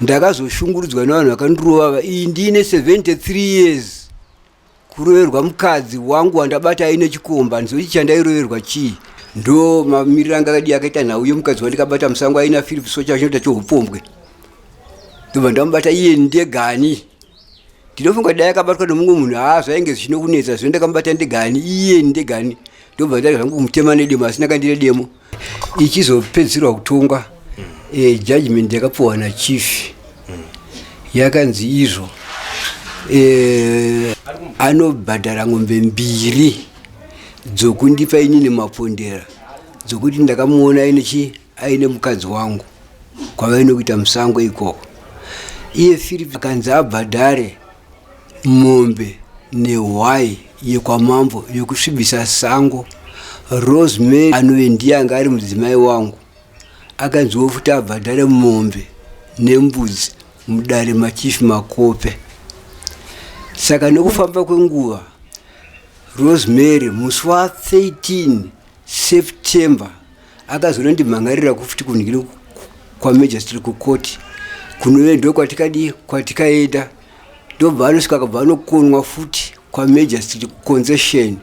Ndakazoshungurudzwa nevanhu vakandirova ava. Iyi ndine 73 years kuroverwa mukadzi wangu wandabata aine chikomba, handizivi kuti chandairoverwa chii. Ndo mamiriro anga akadii akaita nhau yemukadzi wandikabata musango aina Philip Socha achinoita cheupombwe. Ndobva ndamubata iye ndegani. Ndinofunga dai akabatwa nomumwe munhu, haa zvainge zvichinokunetsa. Zvino ndakamubata ndegani, iye ndegani, ndobva ndari zvangu kumutema nedemo, asi ndakandire demo. Ichizopedzisirwa kutongwa, judgment yakapuwa nachief yakanzi izvo anobhadhara ng'ombe 2 dzokundipa inini Mapondera, dzokuti ndakamuona aine chi aine mukadzi wangu kwavaine kuita musango ikoko. Iye Philip akanzi abhadhare mombe nehwai yekwamambo yokusvibisa sango. Rosemary anove ndiye anga ari mudzimai wangu akanziwo futi abhadhare mombe nembudzi mudare machief Makope. Saka nekufamba kwenguva, Rosemary musi wa13 September akazonondimhangarira kufuti kunhikiri kwamagistrate kukoti kunove ndokwatikadii kwatikaenda. Ndobva anosvika akabva anokonwa futi kwamagistrate concession,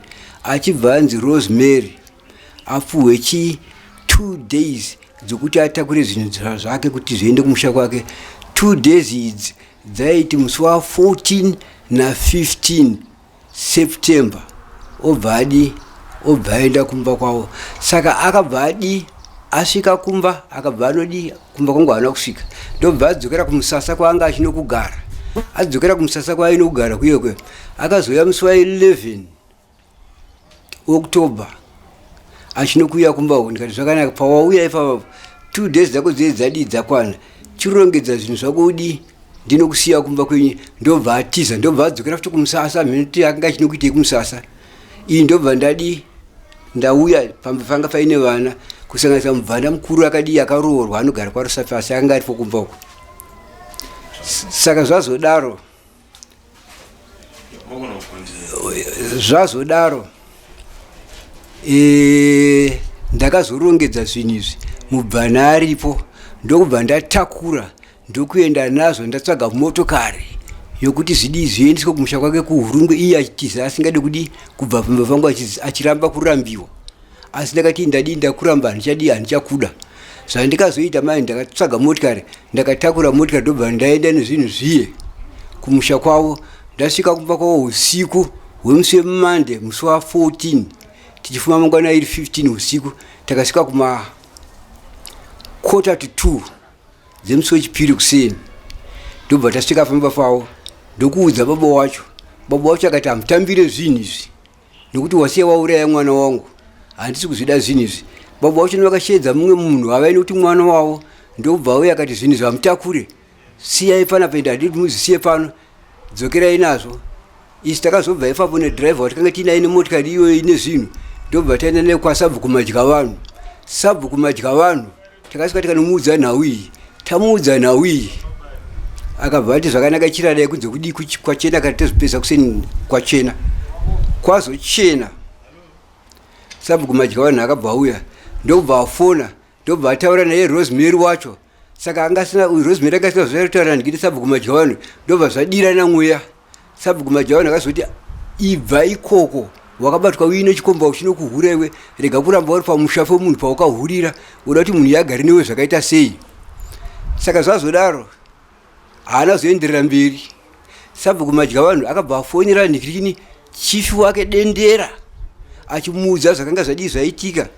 achibva anzi Rosemary apuhwe chi 2 days dzokuti atakure zvinhu zvake kuti zviende kumusha kwake. 2 days idzi dzaiti musi wa14 na15 September, obva adi obva aenda kumba kwavo. Saka akabva adi asvika kumba, akabva anodi kumba kwangu haana kusvika, ndobva adzokera kumusasa kwaanga achinokugara. Adzokera kumusasa kwaainokugara kuyekwe, akazouya musi wa11 October achinokuuya kumba uko. Ndikati zvakanaka, pawauya ipapa 2 days dzako dziye dzadii dzakwana, chirongedza zvinhu zvako udii, ndinokusiya kumba kwenyu. Ndobva atiza, ndobva adzokera futi kumusasa, mheno akanga achinokuitei kumusasa iyi. Ndobva ndadii ndauya pamba panga paine vana, kusanganisa mubvana mukuru akadii akaroorwa anogara kwaRusape, asi akanga aripo kumba uko. Saka zvazodaro zvazodaro ndakazorongedza zvinhu izvi mubvana aripo, ndokubva ndatakura ndokuenda nazvo, ndatsvaga motokari yokuti zvidii zviendeswe kumusha kwake kuHurungwe. Iye achitiza asingade kudi kubva pamba pangu, achiramba kurambiwa, asi ndakati ndadii ndakuramba, handichadii, handichakuda. Zvandikazoita mai, ndakatsvaga motikari, ndakatakura motikari, ndobva ndaenda nezvinhu zviye kumusha kwavo. Ndasvika kumba kwavo usiku hwemusi weMande, musi wa14, tichifuma mangwana iri 15 usiku. Takasvika kuma 1:45 dzemusi wechipiri kuseni. Ndobva tasvika pamba pavo, ndokuudza baba wacho. Baba wacho akati hamutambire zvinhu izvi nekuti wasiya wauraya mwana wangu, handisi kuzvida zvinhu izvi. Baba wacho vakasheedza mumwe munhu havaini kuti mwana wavo, ndobva auya akati zvinhu izvi hamutakure, siyai panapa, ende handidi muzvisiye pano, dzokerai nazvo. Isi takazobva ipapo nedhiraivha watikanga tiinaye nemotikari iyoyo ine zvinhu, ndobva taenda naye kwasabhuku Madyavanhu. Sabhuku Madyavanhu takasvika tikanomuudza nhau iyi. Tamuudza nhau iyi, akabva ati zvakanaka, chiradai kunze kudii kwachena, kana tozopedza kuseni kwachena. Kwazochena, sabhuku Madyavanhu akabva auya, ndobva afona, ndobva ataura naye Rosemary wacho. Saka angasina Rosemary angasina zvaitaura ndikiti sabhuku Madyavanhu, ndobva zvadirana mweya. Sabhuku Madyavanhu akazoti ibva ikoko, wakabatwa uine chikomba uchinokuhura iwe, rega kuramba uri pamusha pemunhu paukahurira, uda kuti munhu yagare newe zvakaita sei? Saka zvazodaro haana zoenderera mberi. Sabhuku Madyavanhu akabva afonera nhikirini chifi wake Dendera achimuudza zvakanga zvadii zvaitika.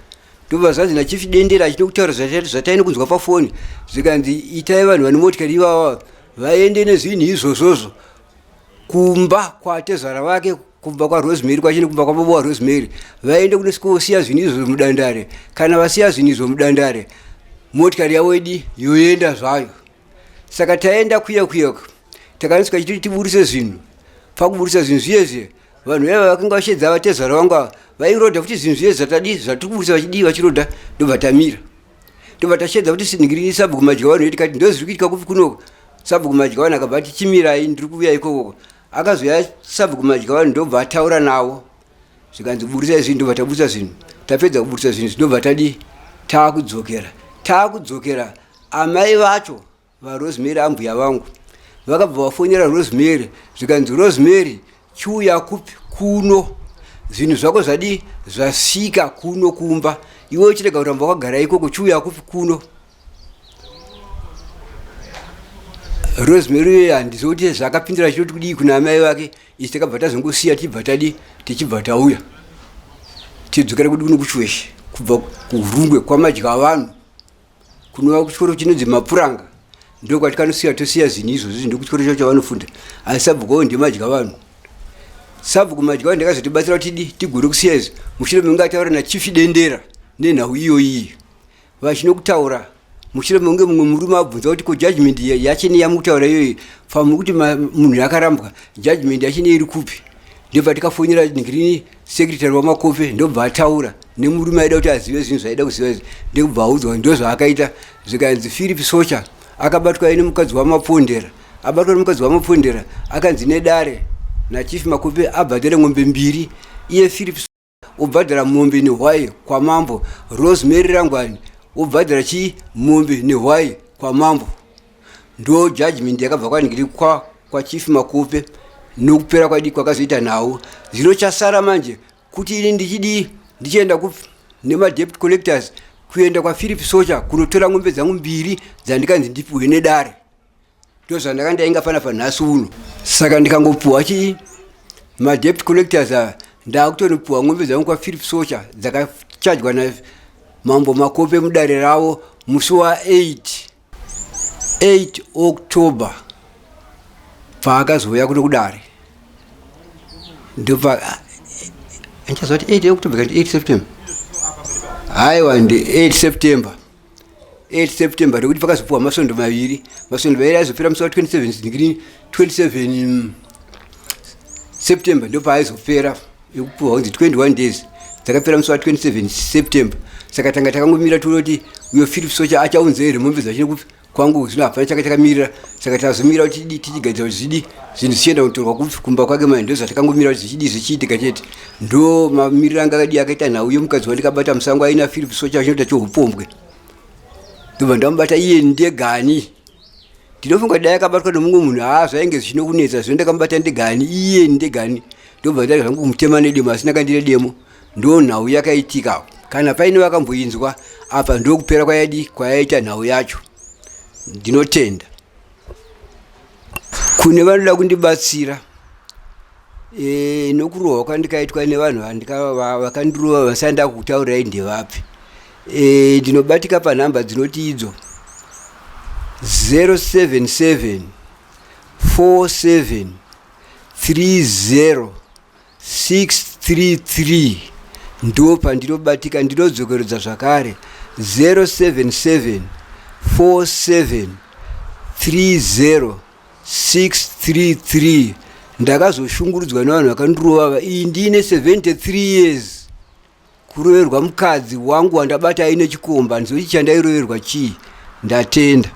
Ndobva zvanzi nachifi Dendera achida kutaura zvataine kunzwa pafoni, zvikanzi itai vanhu vane motikari ivava vaende nezvinhu izvozvozvo kumba kwatezvara vake, kumba kwaRosemary kwachine kumba kwababa waRosemary, vaende kunosvikosiya zvinhu izvozvo mudandare. Kana vasiya zvinhu izvo mudandare, motikari yavo idi yoenda zvayo. Saka taenda kuya kuya, takanosvika chitoti tiburise zvinhu. Pakuburisa zvinhu zviye zviye, vanhu vaiva vakanga vashedza vatezvara vangu ava vairodha kuti zvinhu zviye zvatadii zvatiri kuburisa vachidii vachirodha. Ndobva tamira, ndobva tashedza kuti sinhikirini sabhuku Madyavanhu, tikati ndozviri kuitika kupi kunoko? Sabhuku Madyavanhu akabva ati chimirai, ndiri kuuya ikokoko. Akazoya sabhuku Madyavanhu, ndobva ataura navo, zvikanzi burisai zvinhu. Ndobva taburisa zvinhu. Tapedza kuburisa zvinhu, ndobva tadii taakudzokera. Taakudzokera, amai vacho. VaRosemary ambuya vangu vakabva vafonera Rosemary zvikanzi Rosemary chiuya kupi kuno zvinhu zvako zvadii zvasvika kuno kumba iwe uchirega kuramba wakagara ikoko chiuya kupi kuno Rosemary uye handizivi kuti zvakapindira chitoti kudii kuna amai vake isi takabva tazongosiya tibva tadi tichibva tauya tidzokera kudi kuno kuchiweshe kubva kuhurungwe kwamadya vanhu kunova kuchikoro chinonzi mapuranga ndokwatikanosiya tosiya zvinhu izvozvi ndokuchikoro chacho chavanofunda asi sabhuku wavo ndemadya vanhu sabhuku madya vanhu ndakazotibatsira kuti tigone kusiya izvi mushure mekunge ataura nachief dendera nenhau iyoyiyi vachinokutaura mushure mekunge mumwe murume abvunza kuti ko judgment yachine yamukutaura iyoyi pamuri kuti munhu yakarambwa judgment yachine iri kupi ndobva tikafonera ngirini secretary wamakope ndobva ataura nemurume aida kuti azive zvinhu zvaida kuziva izvi ndekubva audzwa ndozvaakaita zvikanzi philip socha akabatwa aine mukadzi wamapondera abatwa nemukadzi wamapondera akanzi nedare nachief makope abhadhare ng'ombe mbiri iye philip obhadhara mombe nehwai kwamambo rosemary rangwani obhadhara chii mombe nehwai kwamambo ndo judgment yakabva kwaningiri kwa kwachief makope nokupera kwadi kwakazoita nhau zvino chasara manje kuti ini ndichidii ndichienda ku nemadebt collectors kuenda kwaphilip socha kunotora ng'ombe dzangu mbiri dzandikanzi ndipiwe nedare ndozvandanga ndainga pana panhasi uno saka ndikangopuwa chii madebt collectors aya ndakutonopuwa ng'ombe dzangu kwaphilip socha dzakachajwa namambo makope mudare ravo musi wa 8 8 October paakazouya kuno kudare ndopa andichazoti 8 October kana 8 September haiwa ndi 8 September 8 September nekuti pakazopuwa masvondo maviri masvondo maviri aizopera musi wa 27 27 September ndopaaizopera yekupuwa kunzi 21 days dzakapera musi wa 27 September saka tanga takangomira tione kuti uyo Philip Socha achaunza here mombe dzachine kupi kwangu zvino hapana changa chakamirira saka tazomira kuti tidii tichigadzira kuti zvidii zvinhu zvichienda kutorwa kupi kumba kwake manje ndozvatakangomira kuti zvichidii zvichiitika chete ndo mamiriro anga akadii akaita nhau yemukadzi wandikabata musango aina Philip Socha achinoita choupombwe ndobva ndamubata iye ndegani ndinofunga dai akabatwa nomumwe munhu haa zvainge zvichinokunetsa zvino ndakamubata ndegani iye ndegani ndobva ndaita zvangu kumutema nedemo asi ndanga demo ndo nhau yakaitika kana paine vakamboinzwa apa ndokupera kwayadi kwayaita nhau yacho ndinotenda kune vanoda kundibatsira e, nokurohwa kwandikaitwa nevanhu vakandirova vasati ndakutaurirai ndevapi e, ndinobatika panhamba dzinoti idzo 077 47 30 633 ndo pandinobatika ndinodzokeredza zvakare 077 47 30 633 ndakazoshungurudzwa nevanhu vakandirova iyi ndine 73 years kuroverwa mukadzi wangu wandabata aine chikomba ndizoti chandairoverwa chii ndatenda.